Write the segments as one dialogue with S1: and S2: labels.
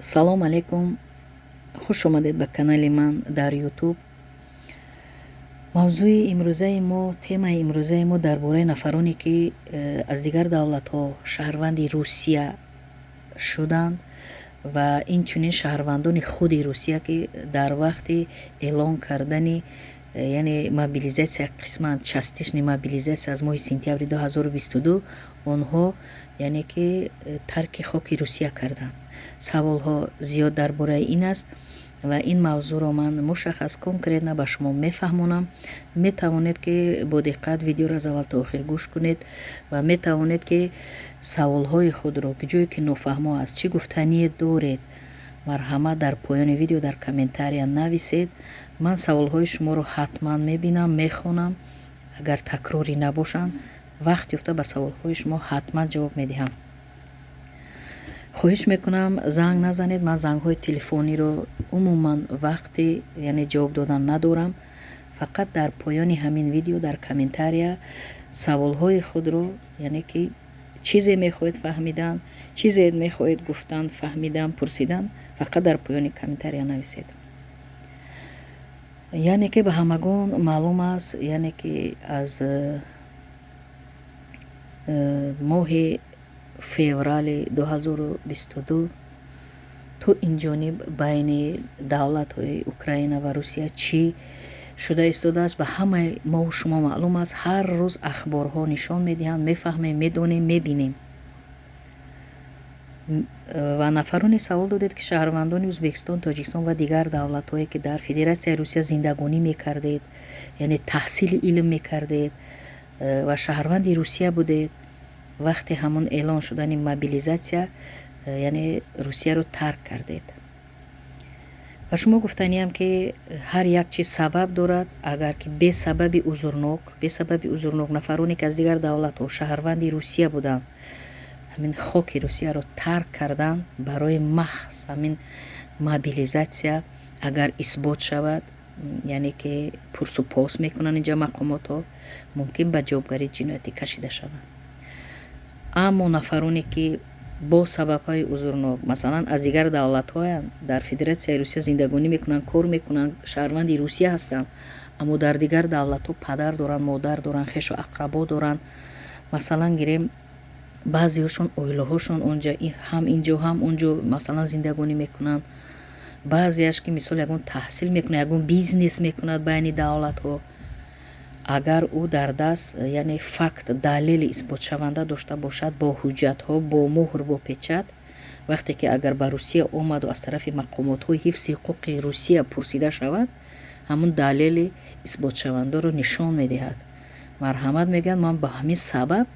S1: Салом алейкум, хуш омадед ба канали ман дар Ютуб. Мавзӯи имрӯзаи мо, темаи имрӯзаи мо дар бораи нафароне, ки аз дигар давлатҳо шаҳрванди Русия шуданд ва инчунин шаҳрвандони худи Русия, ки дар вақти эълон кардани яъне мобилизация, қисман частичный мобилизация аз моҳи сентябри 2022 онҳо яъне ки тарки хоки Русия карданд. Саволҳо зиёд дар бораи ин аст ва ин мавзӯъро ман мушаххас, конкретно ба шумо мефаҳмонам. Метавонед, ки бо диққат видеоро аз аввал то охир гӯш кунед ва метавонед, ки саволҳои худро, ки ҷое ки нофаҳмо аст, чӣ гуфтание доред, марҳамат, дар поёни видео дар комментария нависед. Ман саволҳои шуморо ҳатман мебинам, мехонам. Агар такрорӣ набошанд, вақт ёфта ба саволҳои шумо ҳатман ҷавоб медиҳам. Хоҳиш мекунам, занг назанед. Ман зангҳои телефониро умуман вақти яъне ҷавоб додан надорам. Фақат дар поёни ҳамин видео дар комментария саволҳои худро, яъне ки чизе мехоҳед фаҳмидан, чизе мехоҳед гуфтан, фаҳмидан, пурсидан, фақат дар поёни комментария нависед. Яъне ки ба ҳамагон маълум аст, яъне ки аз моҳи феврали 2022 то инҷониб байни давлатҳои Украина ва Русия чӣ шуда истодааст, ба ҳамаи мову шумо маълум аст. Ҳар рӯз ахборҳо нишон медиҳанд, мефаҳмем, медонем, мебинем. Ва нафароне савол додед, ки шаҳрвандони Ӯзбекистон, Тоҷикистон ва дигар давлатҳое, ки дар Федератсияи Русия зиндагонӣ мекардед, яъне таҳсили илм мекардед ва шаҳрванди Русия будед, вақти ҳамон эълон шудани мобилизация яъне Русияро тарк кардед. Ба шумо гуфтаниам, ки ҳар як чиз сабаб дорад. Агар ки бесабаби узрнок, бесабаби узрнок нафароне, ки аз дигар давлатҳо шаҳрванди Русия буданд, ҳамин хоки Русияро тарк карданд барои маҳз ҳамин мобилизация, агар исбот шавад, яъне ки пурсупос мекунанд инҷа мақомотҳо, мумкин ба ҷавобгарии ҷиноятӣ кашида шаванд. Аммо нафароне, ки бо сабабҳои узрнок, масалан, аз дигар давлатҳоянд, дар Федератсияи Русия зиндагонӣ мекунанд, кор мекунанд, шаҳрванди Русия ҳастанд, аммо дар дигар давлатҳо падар доранд, модар доранд, хешу ақрабо доранд, масалан гирем, баъзеҳошон оилаҳошон онҷа, ҳам инҷо, ҳам онҷо, масалан, зиндагонӣ мекунанд. Баъзеаш ки, мисол, ягон таҳсил мекунад, ягон бизнес мекунад байни давлатҳо, агар ӯ дар даст яъне факт, далели исботшаванда дошта бошад, бо ҳуҷҷатҳо, бо муҳр, бо печать, вақте ки агар ба Русия омаду аз тарафи мақомотҳои ҳифзи ҳуқуқи Русия пурсида шавад, ҳамун далели исботшавандаро нишон медиҳад. Марҳамат, мегӯянд, ман ба ҳамин сабаб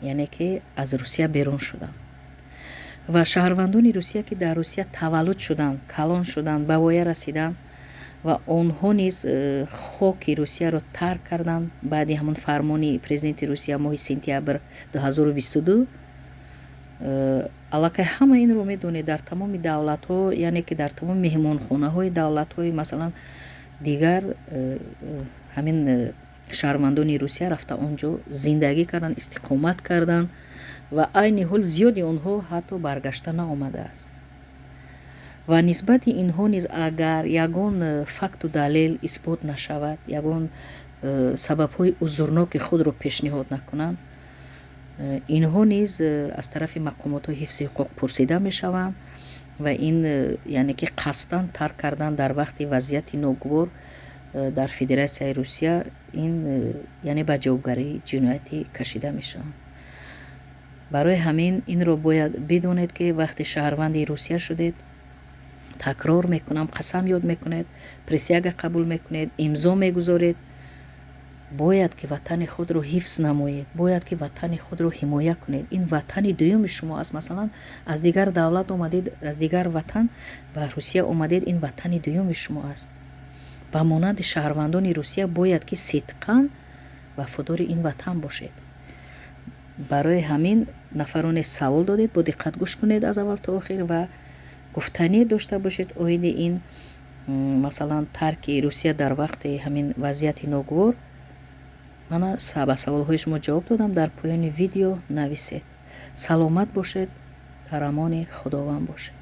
S1: яъне ки аз Русия берун шудам. Ва шаҳрвандони Русия, ки дар Русия таваллуд шуданд, калон шуданд, ба воя расиданд ва онҳо низ хоки Русияро тарк карданд баъди ҳамон фармони президенти Русия моҳи сентябр 2022, аллакай ҳама инро медонед, дар тамоми давлатҳо, яъне ки дар тамоми меҳмонхонаҳои давлатҳои, масалан, дигар ҳамин шаҳрвандони Русия рафта он ҷо зиндагӣ карданд, истиқомат карданд ва айни ҳол зиёди онҳо ҳатто баргашта наомадааст. Ва нисбати инҳо низ агар ягон факту далел исбот нашавад, ягон сабабҳои узрноки худро пешниҳод накунанд, инҳо низ аз тарафи мақомотҳои ҳифзи ҳуқуқ пурсида мешаванд ва ин яъне ки қасдан тарк кардан дар вақти вазъияти ногувор дар Федератсияи Русия, ин яъне ба ҷавобгарии ҷиноятӣ кашида мешаванд. Барои ҳамин инро бояд бидонед, ки вақте шаҳрванди Русия шудед, такрор мекунам, қасам ёд мекунед, присяга қабул мекунед, имзо мегузоред, бояд ки ватани худро ҳифз намоед, бояд ки ватани худро ҳимоя кунед. Ин ватани дуюми шумо аст. Масалан, аз дигар давлат омадед, аз дигар ватан ба Русия омадед, ин ватани дуюми шумо аст. Ба монанди шаҳрвандони Русия бояд ки сидқан вафодори ин ватан бошед. Барои ҳамин нафароне савол додед, бо диққат гӯш кунед аз аввал то охир ва гуфтание дошта бошед оиди ин, масалан, тарки Русия дар вақти ҳамин вазъияти ногувор, мана ба саволҳои шумо ҷавоб додам. Дар поёни видео нависед. Саломат бошед, дар амони Худованд бошед.